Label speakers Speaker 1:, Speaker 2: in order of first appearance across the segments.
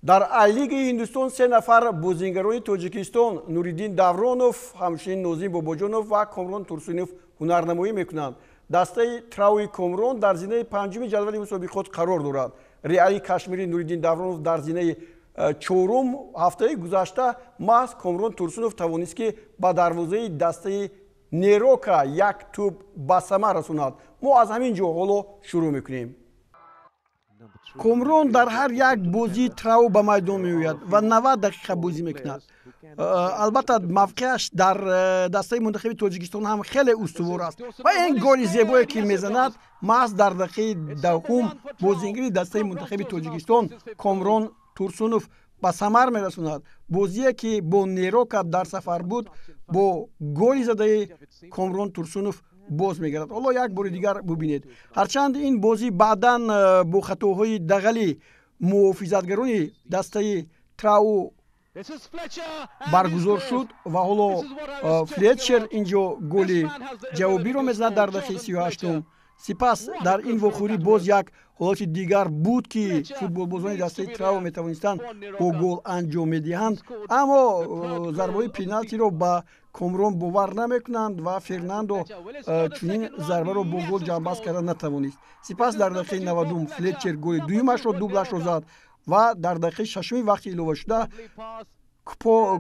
Speaker 1: Дар Ай-лигаи Ҳиндустон се нафар бозингарони Тоҷикистон, Нуриддин Давронов, ҳамчунин Нозим Бобоҷонов ва Комрон Турсунов ҳунарнамоӣ мекунанд. Дастаи Трауи Комрон дар зинаи панҷуми ҷадвали мусобиқот қарор дорад. Реали Кашмири Нуриддин Давронов дар зинаи чорум. Ҳафтаи гузашта маҳз Комрон Турсунов тавонист, ки ба дарвозаи дастаи Нерока як тӯб ба самар расонад. Мо аз ҳамин ҷо ҳоло шурӯъ мекунем. Комрон дар ҳар як бозии Трау ба майдон меояд ва 90 дақиқа бозӣ мекунад. Албатта, мавқеаш дар дастаи мунтахаби Тоҷикистон ҳам хеле устувор аст ва ин голи зебое, ки мезанад, маҳз дар дақиқаи 10-ум бозингари дастаи мунтахаби Тоҷикистон Комрон Турсунов ба самар мерасонад. Бозие, ки бо Нерока дар сафар буд, бо голи задаи Комрон Турсунов боз мегардад. Ҳоло як бори дигар бубинед. Ҳарчанд ин бозӣ баъдан бо хатоҳои дағали муҳофизатгарони дастаи Трау баргузор шуд ва ҳоло Флетчер инҷо голи ҷавобиро мезанад дар дақиқаи 38-ум. Сипас дар ин вохӯрӣ боз як ҳолати дигар буд, ки футболбозони дастаи Трау метавонистанд бо гол анҷом медиҳанд, аммо зарбаҳои пеналтиро ба Комрон бовар намекунанд ва Фернандо чунин зарбаро бо гол ҷамъбаст карда натавонист. Сипас дар дақиқаи 90-ум Флетчер голи дуюмашро, дублашро зад ва дар дақиқаи шашуми вақти иловашуда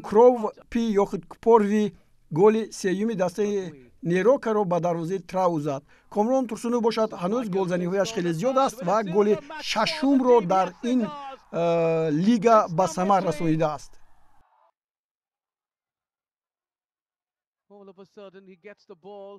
Speaker 1: Кровпи ё худ Кпорви голи сеюми дастаи Нерокаро ба дарвозаи Трау зад. Комрон Турсунов бошад, ҳанӯз голзаниҳояш хеле зиёд аст ва голи шашумро дар ин лига ба самар расонидааст.
Speaker 2: All of a sudden he gets the ball.